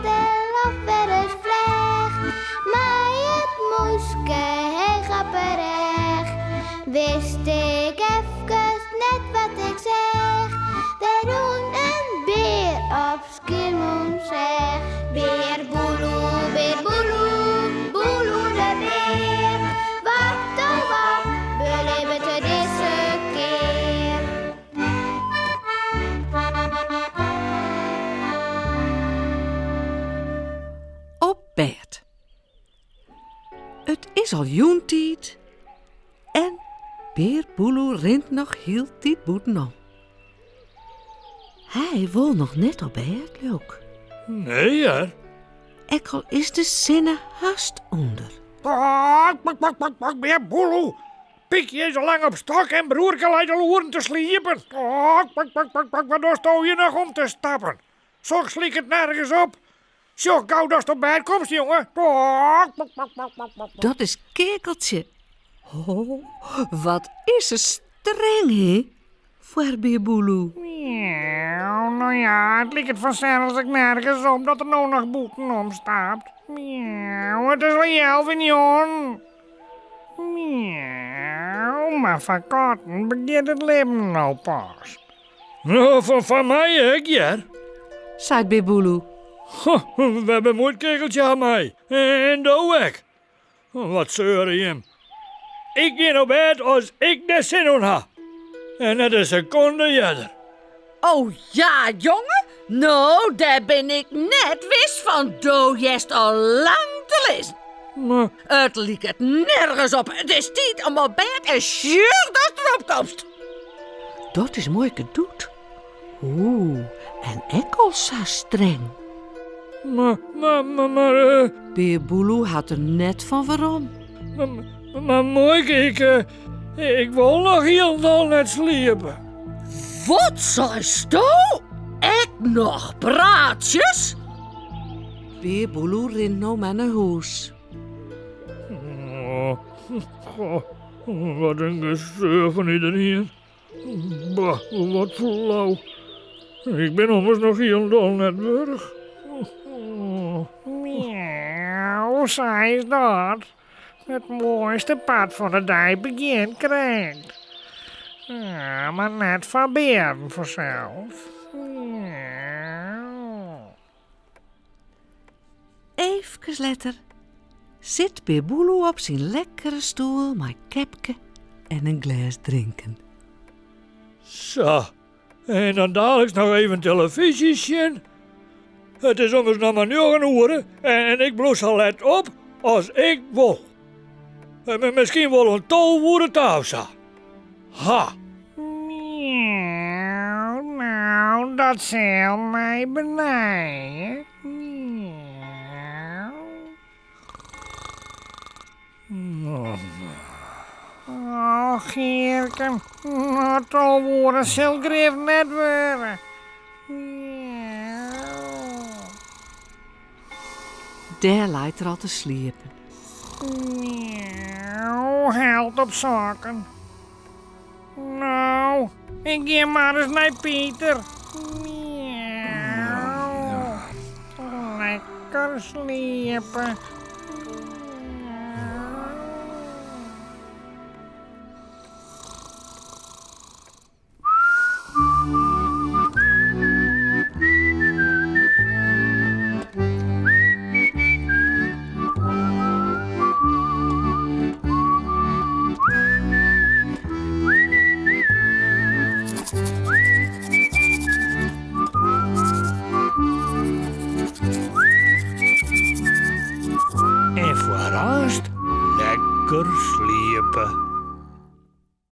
del of wer ris fleach. Mei it mûske heech op 'e rêch. Wist ik efkes net wat ik seach. Der rûn in bear op Skiermûntseach. Bear Boeloe, bear Boeloe, Boeloe de bear. Wat oh wat belibbet er dizze kear? Op bêd. It is al jûntiid en Bear Boeloe rint noch hieltyd bûtenom. Hy wol noch net op bêd, leau 'k. Nee hear. Ek al is de sinne hast ûnder. Bok, bok, bok, bok, bok, Bear Boeloe. Pykje is al lang op stok en broerke leit al oeren te sliepen. Bok, bok, bok, bok, bok, wat dochsto hjir noch om te stappen? Soks liket nergens op. Sjoch gau datst op bêd komst, jonge. Bok, bok, bok, bok, bok, bok. Dat is Keakeltsje. Ho, wat is se streng, hè? Foar Bear Boeloe. Miauw, no ja, it liket fansels ek nergens op dat er no noch bûtenom stapt. Miauw, it is al healwei njoggenen. Miauw, mar foar katten begjint it libben no pas. No, foar my ek, hear. Seit Bear Boeloe. Wer bemuoit Keakeltsje har mei. En do ek. Wat seure jim. Ik gean op bêd as ik der sin oan ha. En net in sekonde earder. O ja, jonge, no dêr bin ik net wis fan. Do hearst al lang te lizzen. Mar. It liket nergens op. It is tiid om op bêd en sjoch datst derop komst. Dat is muoike Doet. Oeh, en ek al sa streng. Mar, mar, mar, mar. Eh, Bear Boeloe hat der net fan werom. Mar, mar muoike, ik, eh, ik wol noch hielendal net sliepe. Wat seisto? Ek noch praatsjes? Bear Boeloe rint no mar nei hûs. Oh, oh, wat in geseur fan iderien. Bah, wat flau. Ik bin ommers noch hielendal net wurch. Miauw, sa is dat. It moaiste part fan de dei begjint krekt. Ja, mar net foar bearen fansels. Miauw. Eefkes letter sit Bear Boeloe op syn lekkere stoel mei kepke en in glês drinken. Sa, en dan daliks noch even telefyzje sjen. It is ommers noch mar njoggen oere en ik bliuw sa let op as ik wol. Miskien wol oant 12 oere ta of sa. Ha! Miauw, nou, dat sil my benije. Miauw. Och, Geerken, no 12 oere sil grif net wurde. Miauw. Dêr leit er al te sliepen. Miauw, held op sokken. No, ik gean mar ris nei Pieter. Miauw. Lekker sliepe. Miauw. En foarearst lekker sliepe.